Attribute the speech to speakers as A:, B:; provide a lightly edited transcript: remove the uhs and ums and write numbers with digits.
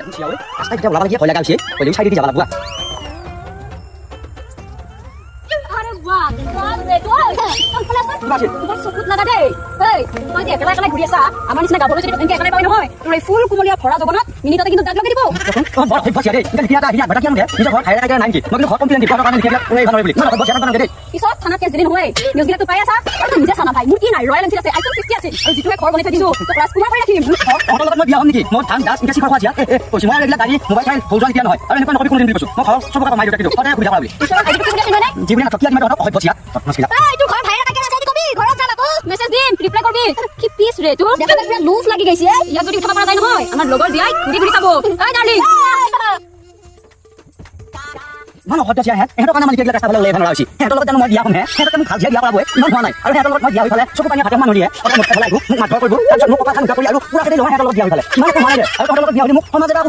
A: ৰাস্তা কেতিয়া ওলাব লাগে, ভয় লগা হৈছে। হ'লেও চাইডেদি যাব লাগিব।
B: আৰে বাহ বাহ ৰে, তই
A: কিবা আছিল?
B: তোমাৰ চকুত লগা দেই। এই, তই যে একেলাই একেলাই ঘূৰি আছা, আমাৰ নিচিনা গাভৰু যদি এনেকে একেলাই পাই নহয়, তোৰ এই ফুল কুমলীয়া ভৰা যৌৱনত মিনিটতে কিন্তু দাগ লগাই দিব।
A: দেখোন, অ, বৰ অসভ্য চিয়া দেই। এতিয়া লিখি এটা আহি আগবাঢ়া কিয়? নিজৰ ঘৰত খাই নাই নেকি? মই কিন্তু ঘৰত কমপ্লেইন দিম, ঘৰৰ কাৰণে লিখি পেলাই এই ভালো বুলি। ইমান অসভ্য চিয়া দেই।
B: পিছত থানাত কেছ দিলি নহয়, নিউজবিলাকতো পাই আছা। আৰু তই নিজে চানা ভাই, মোৰ কি নাই? ৰয়েল এনফিল্ড আছে, আইফোন 50 আছে আৰু যিটোহে ঘৰ বনাই থৈ দিছো, তোক ৰাজকুমাৰ কৰি ৰাখিম।
A: তহঁতৰ লগত মই বিয়া হ'ম নেকি? মই ধান দাস ইংৰাজী খোৱা চিয়া কৈছো। মই আৰু এইবিলাক গাড়ী, মোবাইল চাই ভুল যোৱা এতিয়া নহয়। আৰু এনেকুৱা নকবি কোনোদিন বুলি কৈছো। মই ঘৰৰ চবকে কমাই দিওঁ, কিন্তু সদায় সুবিধা কৰা বুলি।
B: পিছত আইডিটো কি বুলি আছিল মানে?
A: যি বুলি নাথাক, কিয় তহঁতক অসভ্য চিয়া বদমাছবিলাক।
B: এই, তোৰ ঘৰৰ ভাইৰে তাকে আছে কবি, ঘৰত যাম আকৌ মেছেজ দিম, ৰিপ্লাই কৰবি। কি পিছ ৰে, তোৰ দেখা পুৰা লোভ লাগি গৈছে। ইয়াত যদি উঠাব পৰা যায় নহয়, আমাৰ লগৰ জীয়াই ঘূৰি ঘূৰি চাব। এই ডাৰ্লিং।
A: ইমান অসভ্য চিয়া হে। সিহঁতৰ কাৰণে মই এইবিলাক ৰাস্তা ফালে ওলাই আহিব নোৱাৰা হৈছে। সিহঁতৰ লগত জানো মই বিয়া হ'ম হে? সিহঁতকে মোক ভাল জীয়াই বিয়া কৰাবই ইমান হোৱা নাই। আৰু সিহঁতৰ লগত মই বিয়া হৈ ফালে চকু পানী হাতে মানুহ দিয়ে, সদায় মোক খাই পেলাই আহিব, মোক মাৰধৰ কৰিব, তাৰপিছত মোক কপালখন উঠা কৰি আৰু পুৰা খেদি লওঁ। সিহঁতৰ লগত বিয়া হৈ ফালে ইমান একো হোৱা নাই দে। আৰু তহঁতৰ লগত বিয়া হ'লে মোক সমাজে এটা